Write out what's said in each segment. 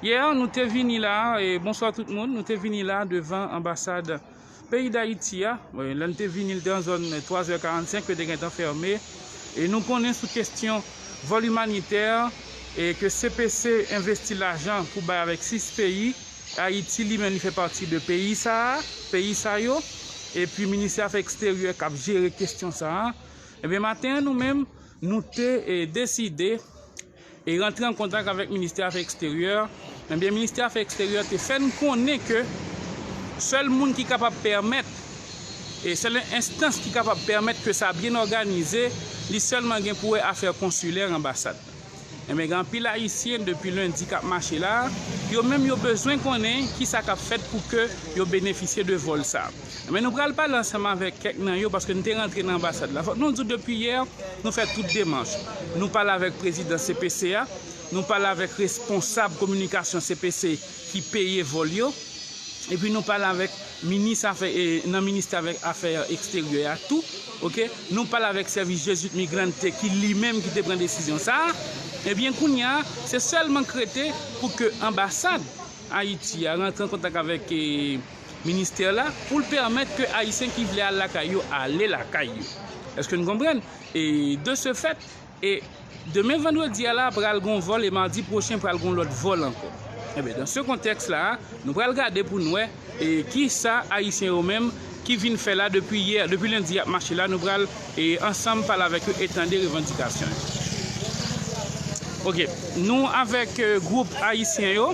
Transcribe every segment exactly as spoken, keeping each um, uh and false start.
Yè, nou te vini la, e bonswa tout moun, nou te vini la devan anbasad peyi Dayiti a. Bon, lè n te vini, l te an zòn twazè karannsenk, yo te gentan fèmen. E nou konnen sou kesyon vòl imanitè, e ke C P C envesti lajan pou bay avèk sis peyi, Ayiti li menm li fè pati de peyi sa a, peyi sa yo, epi ministè afè eksteryè k ap jere kesyon sa a. Ebyen, maten an, nou menm, nou te, e, deside e rantre an kontak avèk ministè afè eksteryè. Ebyen, ministè afè eksteryè te fè n konnen ke sèl moun ki kapab pèmèt, e sèl enstans ki kapab pèmèt ke sa byen òganize, li sèlman gen pou wè afè konsilè, anbasad. Ebyen, gen anpil Ayisyen depi lendi k ap mache la, yo menm yo bezwen konnen kisa k ap fèt pou ke yo benefisye de vòl sa a. Ebyen, nou pral pale ansanm avèk kèk nan yo, paske nou te rantre nan anbasad la. Fòk nou di w, depi yè, nou fè tout demach. Nou pale avèk prezidan C P C a, nou pale avèk responsab kominikasyon C P C ki peye vòl yo, epi nou pale avèk minis afè, e, nan ministè avèk afè eksteryè a tou, oke? Nou pale avèk sèvis Jesuit Migrante ki li menm ki te pran desizyon sa a. Ebyen, kounye a, se sèlman k rete pou ke anbasad Ayiti a rantre an kontak avèk, e, ministè la pou l pèmèt ke Ayisyen ki vle al lakay yo, ale lakay yo. Èske n konprann? E de ce fait, e demen vandredi a la, pral gon vòl, e madi pwochen, pral gon lòt vòl ankò. Ebyen, dans ce contexte là, nou pral gade pou n wè, e kisa Ayisyen yo menm ki vin fè la depi yè, depi lendi y ap mache la, nou pral, e ansanm pale avèk yo e tande revandikasyon yo. Oke, nou avèk, e, gwoup Ayisyen yo,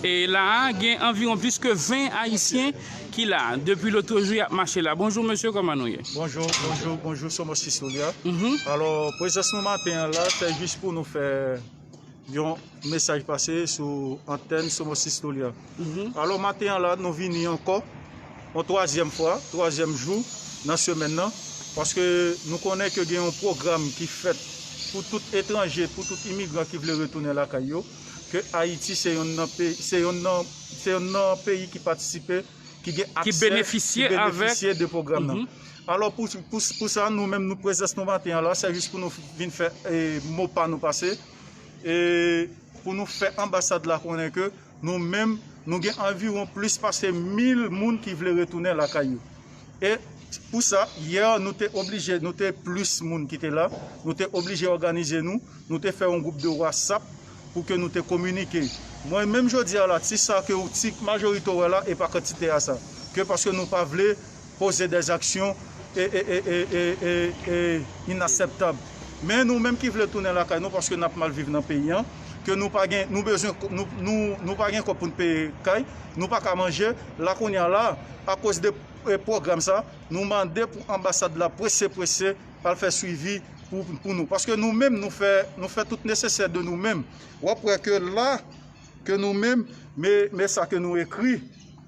e la a, gen anviwon plis ke ven Ayisyen ki la depi lòt jou y ap mache la. Bonjou mesye, kòman nou ye? Bonjou, bonjou, bonjou, Somos Historia. Mhm. Alò, prezans nou maten an la, se jis pou nou fè yon mesaj pase sou antèn Somos Historia. Mhm. Alò, maten an la, nou vini ankò, yon twazyèm fwa, twazyèm jou nan semèn nan, paske nou konnen ke gen yon pwogram ki fèt pou tout etranje, pou tout imigran ki vle retounen lakay yo, ke Ayiti se yonn nan pe-, se yonn nan, se yonn nan peyi ki patisipe, ki gen aksè, ki benefisye, ki benefisye de pwogram nan. Mhm. Alò, pou, pou, pou sa, nou menm, nou prezans nou maten an la, se jis pou nou vin fè, e, mo pa nou pase, e pou nou fè anbasad la konnen ke nou menm, nou gen anviwon plis pase mil moun ki vle retounen lakay yo. E pou sa, yè, nou te oblije, nou te plis moun ki te la, nou te oblije òganize nou, nou te fè yon gwoup de WhatsApp pou ke nou te kominike. Mwen menm jodi a la, ti sa ke w, ti majorite w wè la, e pa kantite a sa. Ke paske nou pa vle poze dèzaksyon e, e, e, e, e, e, e inakseptab. Men nou menm ki vle tounen lakay nou, paske n ap mal viv nan peyi an, ke nou pa gen, nou bezwen, nou, nou, nou pa gen kòb pou n peye kay, nou pa ka manje, la kounye a la, akoz de, e, pwogram sa, nou mande pou anbasad la prese, prese, al fè swivi pou, pou nou. Paske nou menm, nou fè, nou fè tout nesesè de nou menm. W ap wè ke la, ke nou menm, men, men sa ke nou ekri,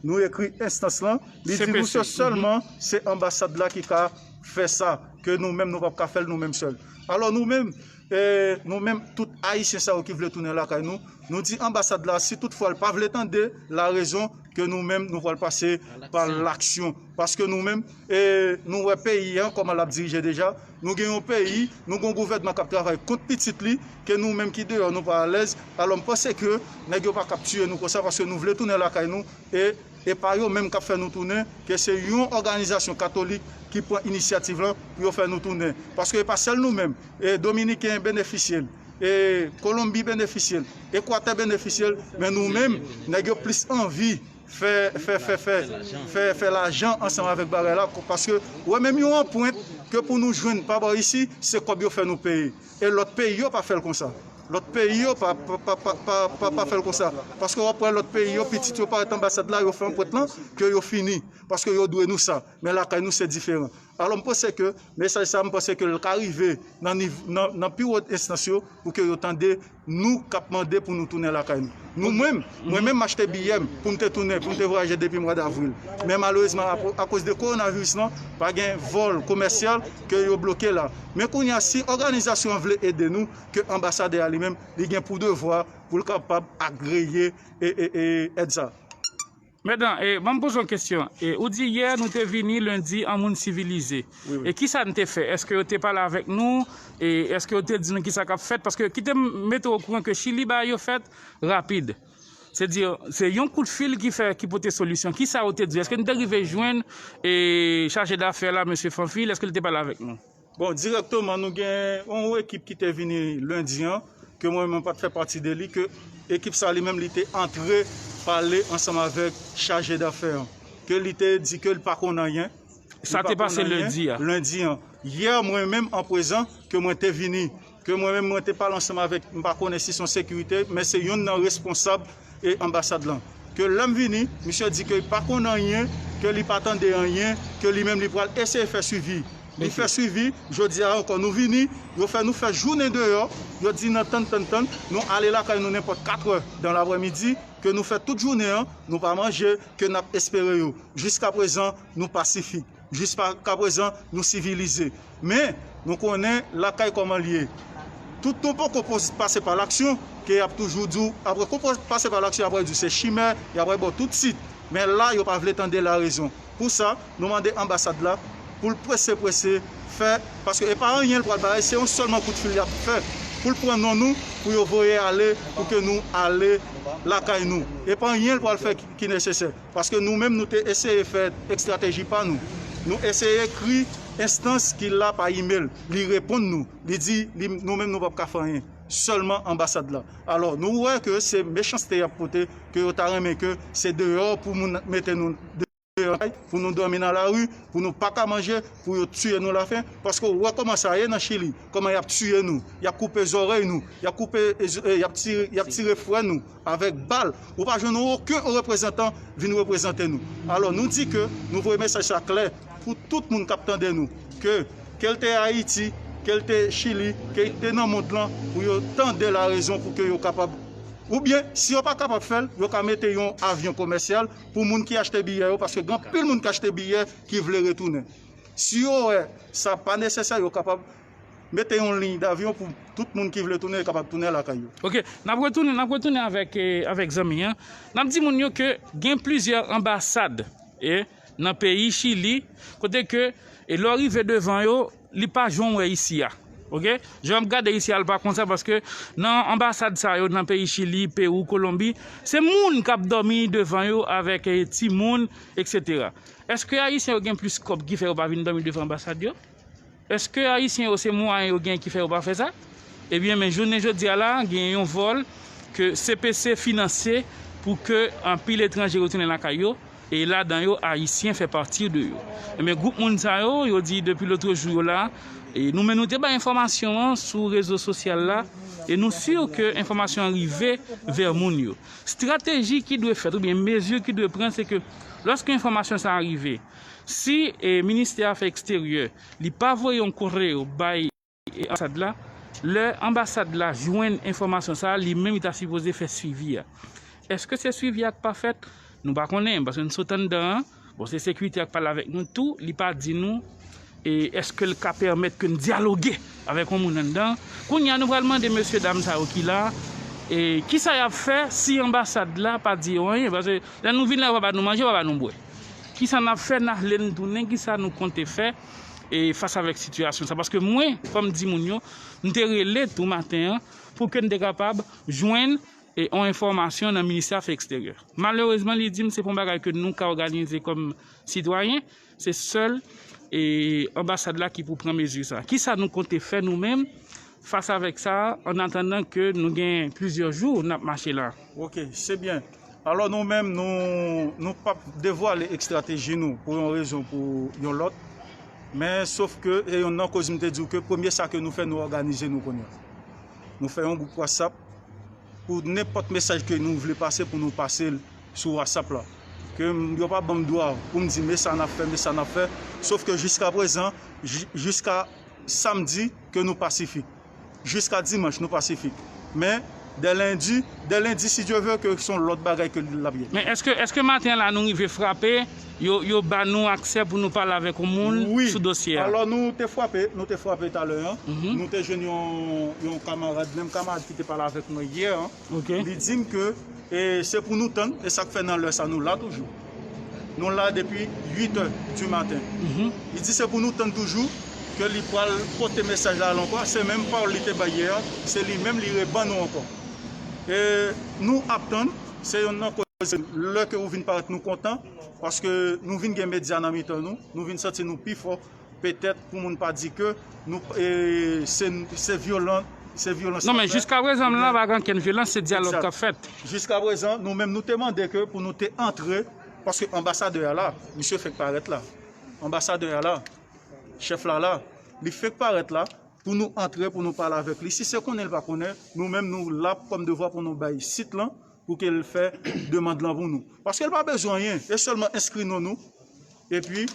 nou ekri enstans lan, li di nou se sèlman, se anbasad la ki ka fè sa, ke nou menm, nou p ap ka fè l nou menm sèl. Alò nou menm, e, nou menm, tout Ayisyen sa yo ki vle tounen lakay nou, nou di anbasad la, si toutfwa l pa vle tande larezon, ke nou menm, nou pral pase pa laksyon. Paske nou menm, e, nou wè peyi an, kòman l ap dirije deja. Nou gen yon peyi, nou gen yon gouvènman k ap travay kont pitit li, ke nou menm ki deyò, nou pa alèz. Alò, m panse ke nèg yo pa k ap tiye nou konsa, paske nou vle tounen lakay nou, e, e pa yo menm k ap fè nou tounen, ke se yon òganizasyon katolik ki pran inisyativ lan pou yo fè nou tounen. Paske e pa sèl nou menm, e, Dominiken benefisye l, e, Kolonbi benefisye l, Ekwatè benefisye l, men nou menm, nèg yo plis anvi fè, fè, fè, fè, fè, fè lajan ansanm avèk bagay la, paske ou wè menm yon anprent ke pou nou jwenn pa bò isi, se kòb yo fè nou peye. E lòt peyi yo pa fè l konsa. Lòt peyi yo pa, pa, pa fè l konsa. Paske w ap wè lòt peyi yo, pitit yo parèt anbasad la, yo fè anprent lan, ke yo fini. Paske yo dwe nou sa. Men lakay nou se diferan. Alò, m panse ke mesaj sa, m panse ke l ka rive nan niv-, nan, nan pi wo enstans yo pou ke yo tande nou k ap mande pou nou tounen lakay nou. Nou menm, mwen menm m achte biyè m pou m te tounen, pou m te vwayaje depi mwa davril. Men malerezman, apo-, akoz de kowonaviris lan, pa gen vòl komèsyal ke yo bloke la. Men kounye a, si òganizasyon an vle ede nou, ke anbasadè a li menm, li gen pou devwa pou l kapab agreye e, e, e, èd sa. Mèdan, e, ban m poze yon kesyon. E, ou di yè nou te vini lendi an moun sivilize. Wi, wi. E kisa n te fè? Èske yo te pale avèk nou? E èske yo te di nou kisa k ap fèt? Paske kite m mete w okouran ke Chili bagay yo fèt rapid. Se di, se yon kout fil ki fè, ki pote solisyon. Kisa yo te di? Èske nou te rive jwenn e chaje dafè la, mesye Fanfil? Èske li te pale avèk nou? Bon, dirèkteman, nou gen yon ekip ki te vini lendi an, ke mwen menm pa t fè pati de li, ke ekip sa li menm li te antre pale ansanm avèk chaje dafè an, ke li te di ke li pa konn anyen. Sa te pase lendi a. Lendi an. Yè, mwen menm an prezan, ke mwen te vini, ke mwen menm mwen te pale ansanm avèk, m pa konnen si se yon sekirite, men se youn nan responsab e anbasad lan. Ke lè m vini, misye di ke li pa konn anyen, ke li pa tande anyen, ke li menm li pral eseye fè swivi. Li fè swivi, jodi a ankò nou vini, yo fè nou fè jounen deyò, yo di n ap tann, tann, tann, nou ale lakay nou nenpòt katrè dan laprèmidi, ke nou fè tout jounen an, nou pa manje, ke n ap espere yo. Jiska prezan, nou pasifik. Jiska prezan, nou sivilize. Men, nou konnen lakay kòman l ye. Tout nou poko pase pa laksyon, ke y ap toujou di w, apre ke w pase pa laksyon, y ap di w se chimè, y ap ba w tout tit. Men la, yo pa vle tande larezon. Pou sa, nou mande anbasad la pou l prese, prese fè, paske e pa anyen l pral bay, se yon sèlman kout fil y ap fè, pou l pran non nou, pou yo voye ale, pou ke nou ale lakay nou. E pa anyen l pral fè ki, ki nesesè. Paske nou menm, nou te eseye fè estrateji pa nou. Nou eseye ekri enstans ki la pa imèl. Li reponn nou. Li di, li, nou menm, nou p ap ka fè anyen. Sèlman anbasad la. Alò, nou wè ke se mechanste y ap pote, ke yo ta renmen ke se deyò pou moun mete nou deyò, pou nou dòmi nan lari, pou nou pa ka manje, pou yo tiye nou lafen. Paske w wè kòman sa ye nan Chili, kòman y ap tiye nou, y ap koupe zòrèy nou, y ap koupe, e, y ap tire, y ap tire frè nou avèk bal. Ou pa jwenn okenn reprezantan vin reprezante nou. Alò, nou di ke nou voye mesaj sa klè pou tout moun k ap tande nou, ke, ke l te Ayiti, ke l te Chili, ke l te nan mond lan, pou yo tande larezon, pou ke yo kapab, oubyen, si yo pa kapab fè l, yo ka mete yon avyon komèsyal pou moun ki achte biyè yo, paske gen anpil moun ki achte biyè ki vle retounen. Si yo wè sa pa nesesè, yo kapab mete yon liy davyon pou tout moun ki vle tounen kapab tounen lakay yo. Ok, n ap retounen, n ap retounen avèk, eh, avèk zanmi an. N ap di moun yo ke gen plizyè anbasad, eh, nan peyi Chili, kote ke, eh, lè w rive devan yo, li pa jan w wè isi a. Ok? Jan w ap gade isi a, l pa konsa, paske nan anbasad sa yo, nan peyi Chili, Pewou, Kolonbi, se moun k ap dòmi devan yo avèk, eh, timoun, etsetera. Èske Ayisyen yo gen plis kòb ki fè yo pa vin dòmi devan anbasad yo? Èske Ayisyen yo se mwayen yo gen ki fè yo pa fè sa? Ebyen, men jounen jodi a la, gen yon vòl ke C P C finanse pou ke anpil etranje retounen lakay yo, e ladan yo, Ayisyen fè pati de yo. Ebyen, gwoup moun sa yo, yo di depi lotrejou yo la, e nou menm nou te bay enfòmasyon an sou rezo sosyal la, e nou si ke enfòmasyon an rive vè moun yo. Estrateji ki dwe fèt oubyen mezi ki dwe pran, se ke lòske enfòmasyon sa a rive, si, e, ministè afè eksteryè, li pa voye yon koreo bay, e, anbasad la, lè anbasad la jwenn enfòmasyon sa a, li menm li ta sipoze fè swivi a. Èske se swivi a k pa fèt? Nou pa konnen, paske n sot anndan an. Bon, se sekirite a k pale avèk nou tou, li pa di nou, e, èske l ka pèmèt ke n dyaloge avèk yon moun anndan. Kounye a, nou pral mande mesye dam sa yo ki la, e, kisa y ap fè si anbasad la pa di yo anyen? Paske lè nou vin la, yo pa ba nou manje, yo pa ba nou bwè. Kisa n ap fè, n ale n tounen, kisa nou konte fè, e, fas avèk sitiyasyon sa? Paske mwen, kòm di moun yo, m te rele tou maten an pou ke n te kapab jwenn, e, yon enfòmasyon nan ministè afè eksteryè. Malerezman, li di m se pa yon bagay ke nou ka òganize kòm sitwayen, se sèl, e, anbasad la ki pou pran mezi sa. Kisa nou konte fè nou menm fas avèk sa, an atandan ke nou gen plizyè jou n ap mache la? Ok, se byen. Alò, nou menm, nou, nou p ap devwale estrateji nou pou yon rezon, pou yon lòt. Men, sof ke, e yonn nan koz m te di w ke premye sa ke nou fè, nou òganize nou kounye a. Nou fè yon gwoup WhatsApp pou nenpòt mesaj ke nou vle pase, pou nou pase l sou WhatsApp la. Ke m, yo pa ban m dwa pou m di, men sa n ap fè, men sa n ap fè. Sof ke jiska prezan, ji-, jiska samdi, ke nou pasifik. Jiska dimanch, nou pasifik. Men, dè lendi, dè lendi, si Dye ve, ke se yon lòt bagay ke l ap ye. Men èske, èske maten an la nou rive frape, yo, yo ba nou aksè pou nou pale avèk yon moun sou dosye a? Wi. Alò, nou te frape, nou te frape talè an. Mhm. Nou te jwenn yon, yon kamarad, menm kamarad ki te pale avèk mwen yè an. Ok. Li di m ke, e, se pou nou tann, e sa k fè nan lè sa nou la toujou. Nou la depi uit è di maten. Mhm. Li di se pou nou tann toujou, ke li pral pote mesaj la al ankò, se menm pawòl li te bay yè a, se li menm li reban nou ankò. E nou ap tann, Se youn nan koze lè ke ou vin parèt nou kontan, paske nou vin gen medya nan mitan nou, nou vin santi nou pi fò, petèt pou moun pa di ke nou, e, se, se vyolan, se vyolans. Non, men jiska prezan la, pa gen ankenn vyolans, se dyalòg k ap fèt. Jiska prezan, nou menm nou te mande ke pou nou te antre, paske anbasadè a la, misye fèk parèt la. Anbasadè a la, chèf la la, li fèk parèt la, pou nou antre, pou nou pale avèk li. Si se konnen l pa konnen, nou menm nou la kòm devwa pou nou bay sit lan, pou ke l fè demann lan pou nou. Paske l pa bezwen anyen, e sèlman enskri non nou, epi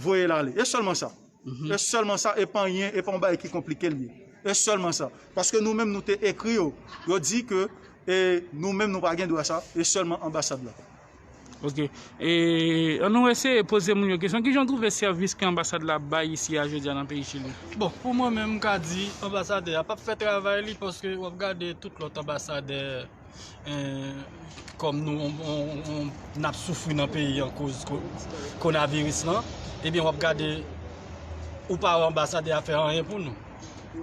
voye l ale. E sèlman sa. E sèlman sa, e pa anyen, e pa yon bagay ki konplike l ye. E sèlman sa. Paske nou menm nou te ekri yo, yo di ke, e, nou menm nou pa gen dwa sa, e sèlman anbasad la. Ok. E, ann nou eseye poze moun yo kesyon. Kijan w twouve sèvis ke anbasad la bay isi a jodi a nan peyi Chili? Bon, pou mwen menm, m ka di anbasadè a p ap fè travay li, paske w ap gade tout lòt anbasadè, eh, kòm nou, on, on, on, n ap soufri nan peyi an koz ko-, konaviris lan, ebyen, w ap gade, ou pa wè anbasadè a fè anyen pou nou.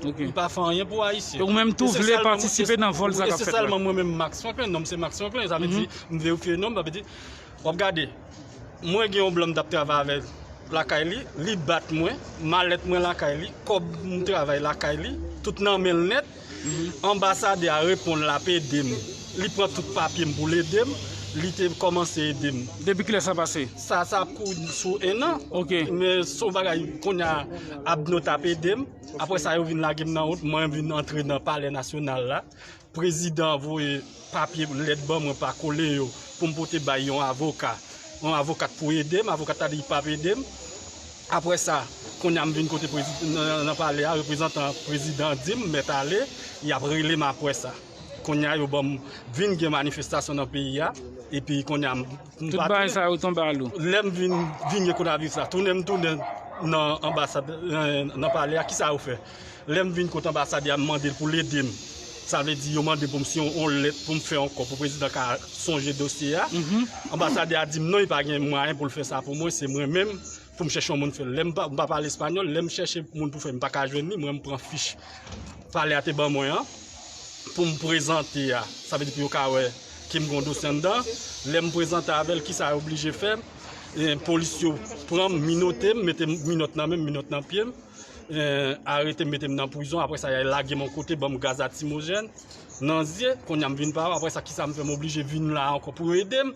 Ok. Li pa fè anyen pou Ayisyen. E ou menm tou vle patisipe nan vòl sa k ap fèt la? E se sèlman mwen menm, Max Franklin, non m se Max Franklin, sa vle di, m verifye non m, sa vle di, w ap gade, mwen gen yon blan m t ap travay avè l lakay li, li bat mwen, malèt mwen lakay li, kòb m travay lakay li, tout nan men l nèt. Anbasadè a reponn l ap ede m. Li pran tout papye m pou l ede m, li te kòmanse ede m. Depi kilè sa pase? Sa, sa ap kouri sou en an. Ok. Men se yon bagay, kounye a, Abno t ap ede m. Apre sa, yo vin lage m nan wout, mwen vin antre nan Palè Nasyonal la. Prezidan an voye papye, lèt ban mwen pa Koleo pou m pote bay yon avoka, yon avokat pou ede m. Avokat la di li p ap ede m. Apre sa, kounye a m vin kote prezi-, nan, nan palè a, reprezantan prezidan an di m, mèt ale, y ap rele m apre sa. Kounye a yo ban m, vin gen manifestasyon nan peyi a, epi kounye a m, m Tout pa bagay tounen. Sa yo tonbe a lou. Lè m vin, vin gen konaviris la, tounen m tounen nan anbasad, nan, nan palè a, kisa yo fè? Lè m vin kote anbasadè a, m mande l pou l ede m. Sa vle di, yo mande pou m siyen yon lèt pou m fè ankò, pou prezidan ka sonje dosye a. Anbasadè a di m non, li pa gen mwayen pou l fè sa pou mwen, se mwen menm pou m chèche yon moun fè l. Lè m pa, m pa pale espanyòl, lè m chèche moun pou fè, m pa ka jwenn li, mwen m pran fich palè a te ban mwen an pou m prezante a. Sa vle di pou yo ka wè ke m gen yon dosye anndan. Lè m prezante avè l, kisa yo oblije fè? E, polis yo pran m, minote m, mete m minòt nan men m, minòt nan pye m, e, arete m, mete m nan prizon. Apre sa, y a lage m yon kote, ban m gaz latimojèn nan zye. Kounye a m vin pa yo. Apre sa, kisa m fè? M oblije vin la ankò pou yo ede m.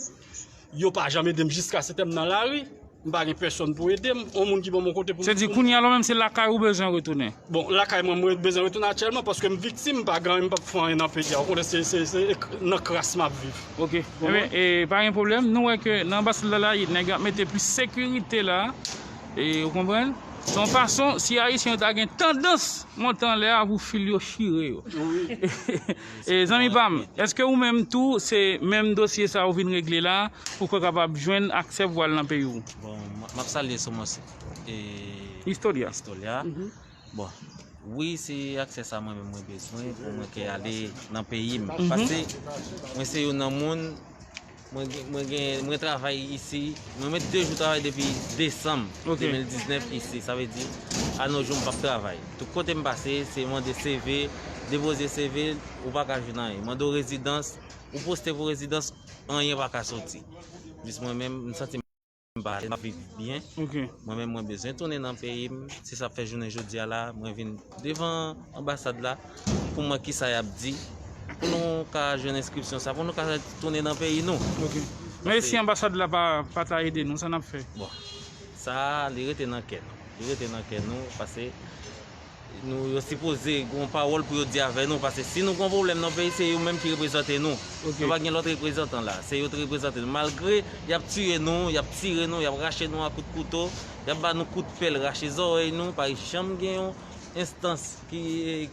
Yo pa janm ede m jiskaskè m nan lari. M pa gen pèsonn pou ede m. On moun ki ban m yon kote pou m. Se di, kounye a la menm, se lakay ou bezwen retounen? Bon, lakay mwen, mwen bezwen retounen aktyèlman paske m viktim, m pa gen anyen, m p ap fè anyen nan peyi a. Ou konnen, se, se, se ek-, nan kras m ap viv. Ok. Ebyen, e, pa gen pwoblèm. Nou wè ke nan anbasad la, la, nèg yo ap mete plis sekirite la. E, ou konprann? Se yon fason, si Ayisyen yo ta gen tandans monte anlè a pou fil yo chire yo. Wi. E, zanmi pa m, èske ou menm tou, se menm dosye sa ou vin regle la pou ke w kapab jwenn aksè pou w al nan peyi w? Bon, m, m ap salye sou mwen se, e, Historia. Historia. Bon, wi, se aksè sa mwen menm mwen bezwen pou mwen ke ale nan peyi m. Paske mwen se youn nan moun, mwen gen, mwen gen, mwen travay isi, mwen mete de jou travay depi desanm de mil diznèf isi, sa vle di, a no jou m p ap travay. Tout kote m pase, se mande C V, depoze C V, ou pa ka jwenn anyen. Mande w rezidans, ou poste pou rezidans, anyen pa ka soti. Jis mwen menm, m santi m pa alèz, m ap viv byen. Ok. Mwen menm, mwen bezwen tounen nan peyi m. Se sa k fè jounen jodi a la, mwen vin devan anbasad la pou m wè kisa y ap di, pou nou ka jwenn enskripsyon sa, pou nou ka tounen nan peyi nou. Ok. Men si anbasad la pa, pa ta ede nou, sa n ap fè? Bon, sa, li rete nan kè nou. Li rete nan kè nou, paske nou, yo sipoze gen yon pawòl pou yo di avè nou, paske si nou gen yon pwoblèm nan peyi, se yo menm ki reprezante nou. Ok. Nou pa gen lòt reprezantan la, se yo t reprezante nou. Malgre y ap tiye nou, y ap tire nou, y ap rache nou a kout kouto, y ap ba nou kout pèl, rache zòrèy nou, pa janm gen yon enstans ki,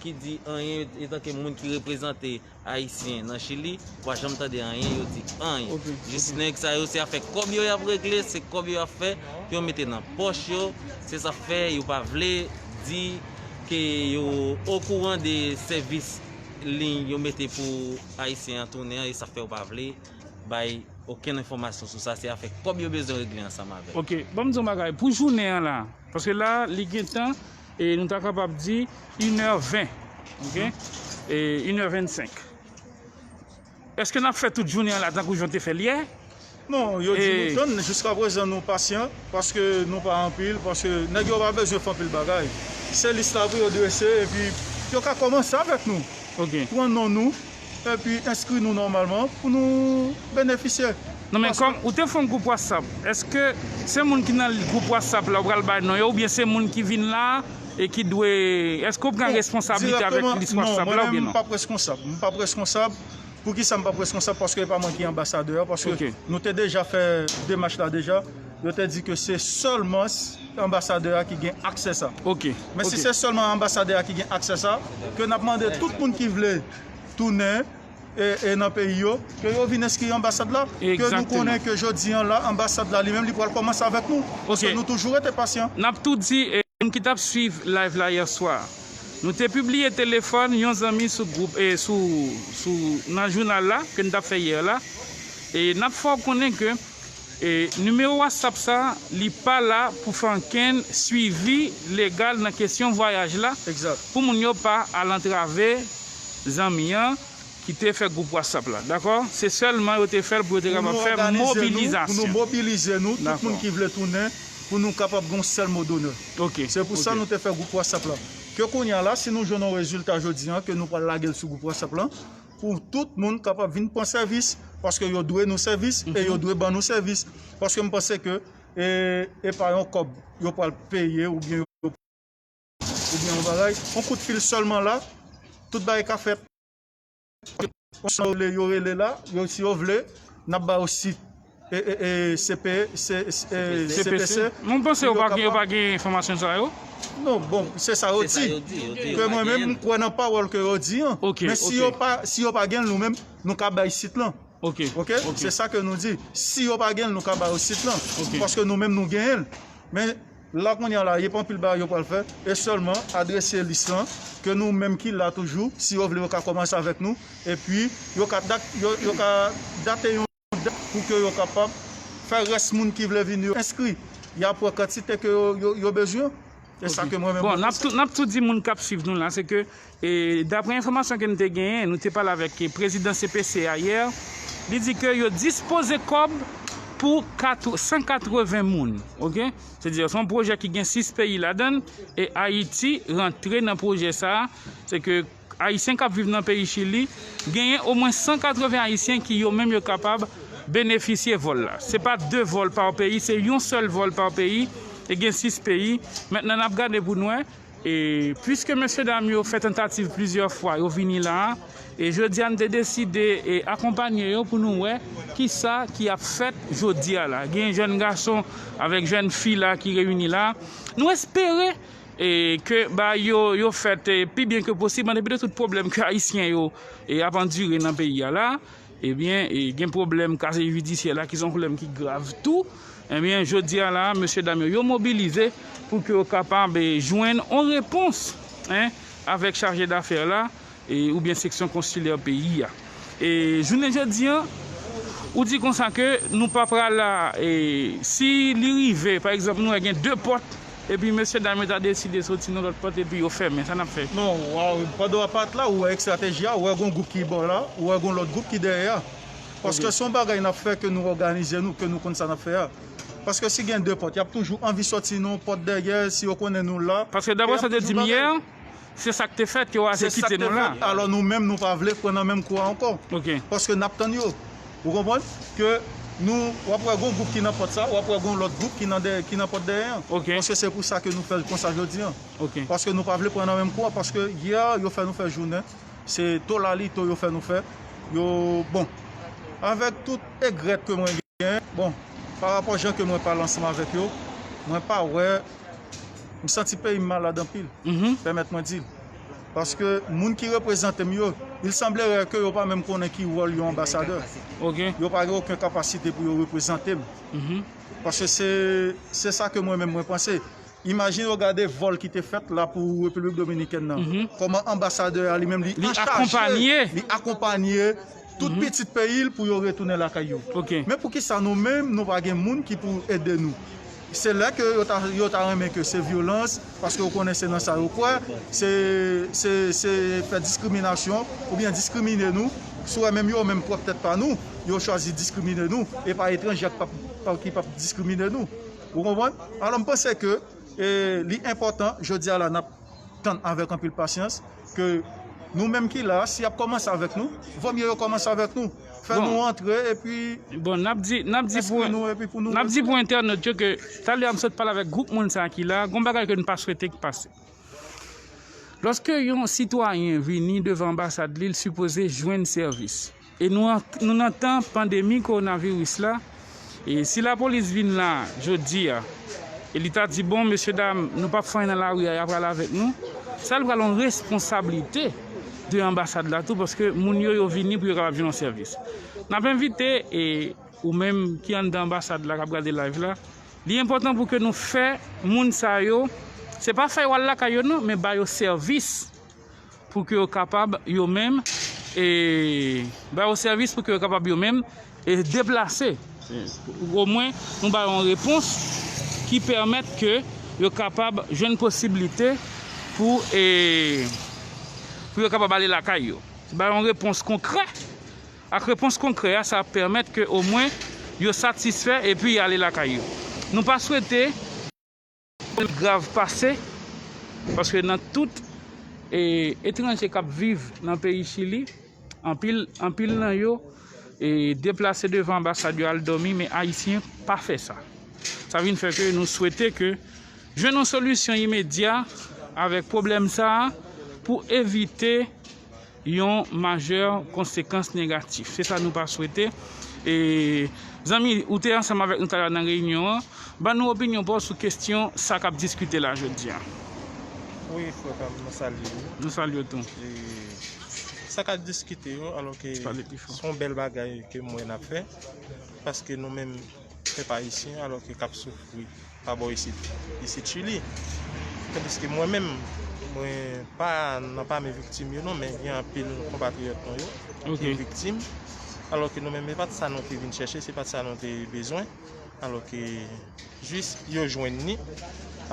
ki di anyen etanke moun ki reprezante Ayisyen nan Chili, ou pa janm tande anyen, yo di anyen. Ok, jis ok. Nèg sa yo, se afè kòb yo y ap regle, se kòb yo y ap fè, pou yo mete nan pòch yo, se sa k fè yo pa vle di ke yo okouran de sèvis liy yo mete pou Ayisyen an tounen an, e sa k fè yo pa vle bay okenn enfòmasyon sou sa, se afè kòb yo bezwen regle ansanm avè l. Ok, ban m di yon bagay, pou jounen an la, paske la, li gentan, e nou ta kapab di, inè ven, ok? E inè vennsenk. Èske n ap fè tout jounen an la tankou jan w te fè l yè? Non, yo di nou tann, jiskaprezan nou pasyan, paske nou pa anpil, paske nèg yo pa bezwen fè anpil bagay. Se lis la pou yo drese, epi yo ka kòmanse avèk nou. Ok. Pran non nou, epi enskri nou nòmalman pou nou benefisye. Non, men kòm ou te fè yon gwoup WhatsApp, èske se moun ki nan gwoup WhatsApp la ou pral bay non yo, oubyen se moun ki vin la e ki dwe, èske ou pran responsablite avèk lis WhatsApp la oubyen non? M p ap reskonsab. M p ap reskonsab. Poukisa m p ap reskonsab? Paske e pa mwen ki anbasadè a, paske nou te deja fè demach la deja. Yo te di ke se sèlman anbasadè a ki gen aksè sa. Ok. Men si se sèlman anbasadè a ki gen aksè sa, ke n ap mande tout moun ki vle tounen e, e nan peyi yo, ke yo vin enskri anbasad la, ke nou konnen ke jodi an la, anbasad la li menm li pral kòmanse avèk nou. Paske nou toujou rete pasyan. N ap tou di, e, moun ki t ap swiv live la yè swa, nou te pibliye telefòn yon zanmi sou gwoup, e, sou, sou, nan jounal la, ke n t ap fè yè la. E n ap fè w konnen ke, e, nimewo WhatsApp sa, li pa la pou fè ankenn swivi legal nan kesyon vwayaj la, pou moun yo pa al antrave zanmi an ki te fè gwoup WhatsApp la, dakò? Se sèlman yo te fè l pou yo te kapab fè mobilizasyon. Pou nou mobilize nou, tout moun ki vle tounen, pou nou kapab gen yon sèl mo donè. Se pou sa nou te fè gwoup WhatsApp la. Ke kounye a la, si nou jwenn yon rezilta jodi an, ke nou pral lage l sou gwoup WhatsApp la, pou tout moun kapab vin pran sèvis, paske yo dwe nou sèvis e yo dwe ban nou sèvis. Paske m panse ke e, e pa yon kòb yo pral peye oubyen yo, oubyen yon bagay. Yon kout fil sèlman la, tout bagay ka fèt. Konsa yo rele, yo rele la, yo, si yo vle, n ap ba yo sit. E, e, e, C P, C, e, C P C. Mwen panse yo pa gen, yo pa gen enfòmasyon sa yo. Non, bon, se sa yo di. Ke mwen menm, m kwè nan pawòl ke yo di an. Men si yo pa, si yo pa gen l, nou menm, nou ka bay sit lan. Ok. Se sa ke nou di. Si yo pa gen l, nou ka ba yo sit lan. Paske nou menm, nou genyen l. Men la kounye a la, e pa anpil bagay yo pral fè. E sèlman adrese lis lan, ke nou menm ki la toujou, si yo vle, yo ka kòmanse avèk nou. Epi, yo ka dat, yo, yo ka date yon dat pou ke yo kapab fè rès moun ki vle vin yo enskri. Y ap wè kantite ke yo, yo, yo bezwen. E sa ke mwen menm mwen panse. Bon, n ap tou, n ap tou di moun k ap swiv nou la, se ke, e, daprè enfòmasyon ke n te genyen, nou te pale avèk, e, prezidan C P C a yè, li di ke yo dispoze kòb pou kat-, san katreven moun, ok? Se di, se yon pwojè ki gen sis peyi ladan l, e Ayiti rantre nan pwojè sa a, se ke Ayisyen k ap viv nan peyi Chili, genyen omwen san katreven Ayisyen ki yo menm yo kapab benefisye vòl la. Se pa de vòl pa peyi, se yon sèl vòl pa peyi, e gen sis peyi. Mentnan, n ap gade pou n wè, e, piske mesye dam yo fè tantativ plizyè fwa, yo vini la a, e jodi a, n te deside, e, akonpanye yo pou nou wè kisa ki ap fèt jodi a la. Gen jèn gason avèk jèn fi la ki reyini la. Nou espere e ke ba yo, yo fèt, e, pi byen ke posib, an depi de tout pwoblèm ke Ayisyen yo, e, ap andire nan peyi a la, ebyen, e, gen pwoblèm kazye jidisyè la, ki se yon pwoblèm ki grav tou. Ebyen, jodi a la, mesye dam yo, yo mobilize pou ke yo kapab, e, jwenn yon repons, en, avèk chaje dafè la, e, oubyen seksyon konsilè peyi a. E jounen jodi an, ou di konsa ke nou pa pral la, e, si li rive, pa egzanp, nou wè gen de pòt, epi mesye dam yo ta deside soti nan lòt pòt, epi yo fèmen, sa n ap fè? Non, pandan w ap la, ou wè estrateji a, ou wè gon gwoup ki bò la, ou wè gon lòt gwoup ki dèyè a. Paske se yon bagay n ap fè ke nou òganize nou, ke nou konn sa n ap fè a. Paske si gen de pòt, y ap toujou anvi sòti nan yon pòt dèyè, si yo konnen nou la. Paske daprè sa w te di m yè, se sa k te fèt, yo aze kite nou la. Alò nou menm, nou pa vle pran nan menm kou a ankò. Paske n ap tann yo. Ou konprann? Ke nou, w ap wè gon gwoup ki nan pòt sa, w ap wè gon lòt gwoup ki nan dèyè, ki nan pòt dèyè an. Paske se pou sa ke nou fè l konsa jodi an. Paske nou pa vle pran nan menm kou a, paske yè, yo fè nou fè jounen. Se tolalito yo fè nou fè. Yo, bon, avèk tout egrèt ke mwen gen, bon, parapò jan ke mwen pale ansanm avèk yo, mwen pa wè, m santi peyi m malad anpil. Pèmèt mwen di l. Paske moun ki reprezante m yo, il semblerait ke yo pa menm konnen ki wòl yon anbasadè. Yo pa gen okenn kapasite pou yo reprezante m. Paske se, se sa ke mwen menm mwen panse. Imajine w gade vòl ki te fèt la pou Repiblik Dominikèn nan. Kòman anbasadè a li menm li anchaje, li akonpanye tout pitit peyi l pou yo retounen lakay yo. Men poukisa nou menm nou pa gen moun ki pou ede nou? Se lè ke yo ta, yo ta renmen ke se vyolans, paske yo konnen se nan sa yo kwè, se, se, se fè diskriminasyon oubyen diskrimine nou. Si w wè menm yo menm pwòp tèt pa nou, yo chwazi diskrimine nou, e pa etranje k p ap, pa, ki p ap diskrimine nou. Ou konprann? Alò, m panse ke, e, li enpòtan, jodi a la, n ap tann avèk anpil pasyans, ke nou menm ki la, si y ap kòmanse avèk nou, vòmye yo kòmanse avèk nou. Fè Bon. nou antre, epi Bon, n ap di, n ap di pou, enskri nou, epi pou nou n ap di pou entènot yo ke talè a m sot pale avèk gwoup moun sa ki la, gon bagay ke n pa swete k pase. Lòske yon sitwayen vini devan anbasad li, l sipoze jwenn sèvis. E nou an, nou nan tan pandemi kowonaviris la, e si lapolis vin la jodi a, e li ta di, "Bon, mesye dam, nou p ap fè anyen nan lari a, y ap pral avèk nou," sa l pral yon responsablite de anbasad la tou, paske moun yo, yo vini pou yo kapab jwenn yon sèvis. N ap envite, e ou menm ki anndan anbasad la, k ap gade live la, li enpòtan pou ke nou fè moun sa yo, se pa fè yo al lakay yo non, men ba yo sèvis pou ke yo kapab yo menm, e ba yo sèvis pou ke yo kapab yo menm, e deplase. Omwen, nou ba yo yon repons ki pèmèt ke yo kapab jwenn posiblite pou, e, pou yo kapab ale lakay yo. Ba yo yon repons konkrè. Ak repons konkrè a, sa ap pèmèt ke omwen yo satisfè epi y ale lakay yo. Nou pa swete pwoblèm grav pase, paske nan tout, e, etranje k ap viv nan peyi Chili, anpil, anpil nan yo, e, deplase devan anbasad yo al dòmi, men Ayisyen pa fè sa. Sa vin fè ke nou swete ke jwenn yon solisyon imedya avèk pwoblèm sa a pou evite yon majè konsekans negatif. Se sa nou pa swete. E, zanmi, ou te ansanm avèk nou talè nan reyinyon an. Ban nou opinyon pa w sou kesyon sa k ap diskite la jodi a. Wi, frè pa m, mwen salye w. Nou salye w tou. E, sa k ap diskite yo, alò ke Pale pi fò. se yon bèl bagay ke m wè n ap fè, paske nou menm, pèp ayisyen, alò ke k ap soufri pa bò isit, isit Chili. Tandiske mwen menm, mwen pa nan pami viktim yo non, men gen anpil konpatriyòt nou yo ki Ok. viktim. Alò ke nou menm, se pa t sa nou te vin chèche, se pa t sa nou te bezwen. Alò ke jis yo jwenn ni.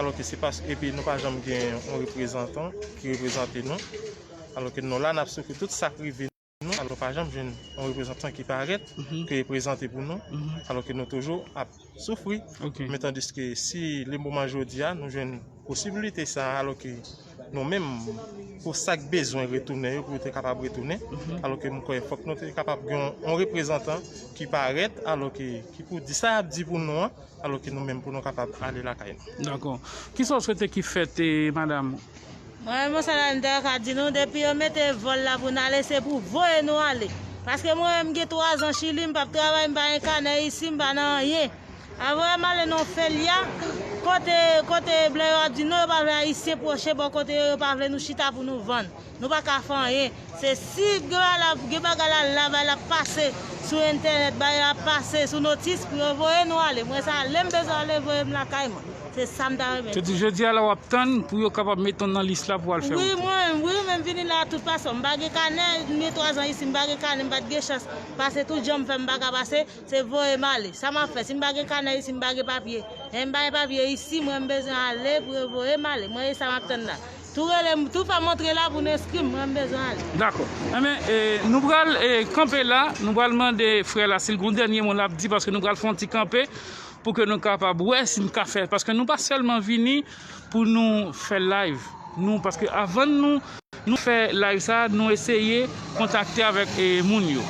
Alò ke se pas, epi nou pa janm gen yon reprezantan ki reprezante nou. Alò ke nou la, n ap soufri tout sa k rive nou, alò pa janm jwenn yon reprezantan ki parèt, Mhm. ki reprezante pou nou, Mhm. alò ke nou toujou ap soufri. Ok. Men tandiske si le moman jodi a, nou jwenn posibilite sa a, alò ke nou menm, pou sa k bezwen retounen yo, pou yo te kapab retounen, Mhm. alò ke m kwè fòk nou te kapab gen yon, yon reprezantan ki parèt, alò ke, ki pou di sa y ap di pou nou an, alò ke nou menm pou nou kapab ale lakay nou. Dakò. Kisa w swete ki fèt, eh, madanm? Mwen, mwen, sa la, m ta ka di nou, depi yo mete vòl la pou n ale, se pou voye nou ale. Paske mwen, m gen twa zan Chili, m p ap travay, m pa gen kanè isi, m pa nan anyen. Avoye m ale nan Felya, kote, kote blan yo ap di non, yo pa vle Ayisyen pwoche bò kote yo, yo pa vle nou chita pou nou vann. Nou pa ka fè anyen. Se si gen bagay la, gen bagay la, la, bagay la pase sou entènèt, bagay la pase sou notis pou yo voye nou ale. Mwen sa, lè m bezwen ale, voye m lakay mwen. Se sa m ta renmen. Se di jodi a la w ap tann pou yo kapab mete w nan lis la pou w al fè Wi, wout. mwen, wi, men m vini la tout fason. M pa gen kanè, m gen twa zan isi, m pa gen kanè, m pa t gen chans pase tout jan m fè, m pa ka pase, se voye m ale. Sa m ap fè? Si m pa gen kanè isi, m pa gen papye. E m pa gen papye isi, mwen m bezwen ale pou yo voye m ale. Mwen, e sa m ap tann la. Tou rele m, tou fè m antre la pou n enskri m, mwen m bezwen ale. Dakò. Enben, eh, nou pral, eh, kanpe la, nou pral mande frè la si l gon dènye mo l ap di, paske nou pral fè yon ti kanpe pou ke nou kapab wè si n ka fè, paske nou pa sèlman vini pou nou fè live. Nou, paske avan nou, nou fè live sa, nou eseye kontakte avèk, eh, moun yo.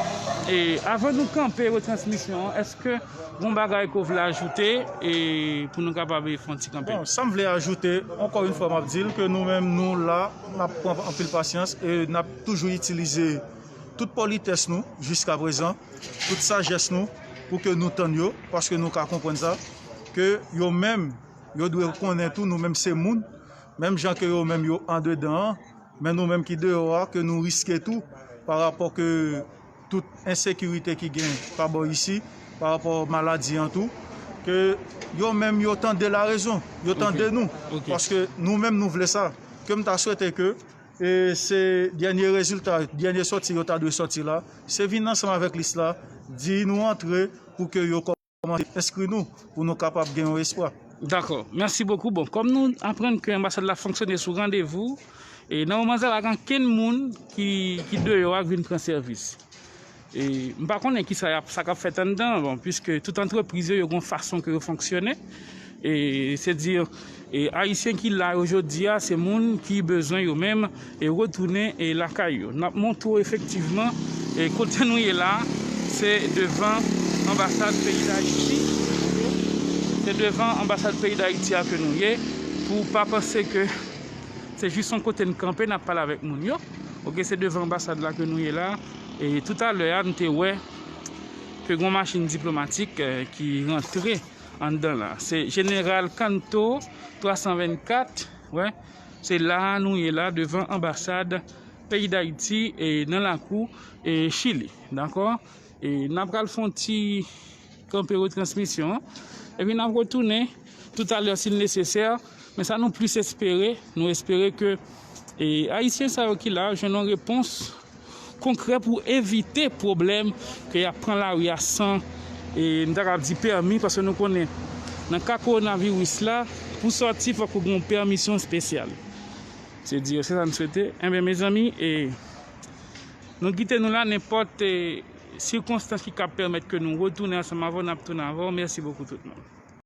E avan nou kanpe retransmisyon an, èske gon bagay ke w vle ajoute, eh, pou nou kapab fè yon ti kanpe? Bon, sa m vle ajoute, ankò yon fwa m ap di l ke nou menm nou la, n ap pran anpil pasyans e n ap toujou itilize tout politès nou jiska prezan, tout sajès nou pou ke nou tann yo, paske nou ka konprann sa, ke yo menm, yo dwe konnen tou, nou menm se moun, menm jan ke yo menm yo andedan an, men nou menm ki deyò a, ke nou riske tou, pa rapò ke tout ensekirite ki gen pa bò isi, pa rapò maladi an tou, ke yo menm yo tande larezon, yo tande nou, Ok. paske nou menm nou vle sa. Ke m ta swete ke, e, se dènye rezilta, dènye sòti yo ta dwe sòti la, se vin ansanm avèk lis la, di nou antre pou ke yo kòmanse enskri nou, pou nou kapab gen yon espwa. Dakò. Mèsi bokou. Bon, kòm nou aprann ke anbasad la fonksyone sou randevou, e nan moman sa la, gen ankenn moun ki, ki deyò a k vin pran sèvis. E m pa konnen kisa y ap, sa k ap fèt anndan, bon, puiske tout antrepriz yo, yo gen yon fason ke yo fonksyone. E se di, e Ayisyen ki la yo jodi a, se moun ki bezwen yo menm e retounen e lakay yo. N ap montre w efektivman e kote nou ye la, se devan anbasad peyi Dayiti. Se devan anbasad peyi Dayiti a ke nou ye. Pou w pa panse ke se jis yon kote n kanpe, n ap pale avèk moun yo. Oke, se devan anbasad la ke nou ye la. E toutalè a, n te wè ke gen yon machin diplomatik, eh, ki rantre anndan la. Se Jeneral Kanto twa san vennkat, wè. Se la a nou ye la, devan anbasad peyi Dayiti e nan lakou e Chili. Dakò? E n ap pral fè yon ti kanpe retransmisyon an. Epi n ap retounen toutalè si l nesesè. Men sa nou plis espere, nou espere ke, e, Ayisyen sa yo ki la jwenn yon repons konkrè pou evite pwoblèm ke y ap pran lari a san, e, m ta kab di pèmi, paske nou konnen nan ka kowonaviris la, pou sòti fòk ou gen yon pèmisyon espesyal. Se di, se sa n swete. Enben, mezanmi, e, nou kite nou la, nenpòt, e, sikonstans ki kab pèmèt ke nou retounen ansanm avè w, n ap tounen avè w. Mèsi bokou tout moun.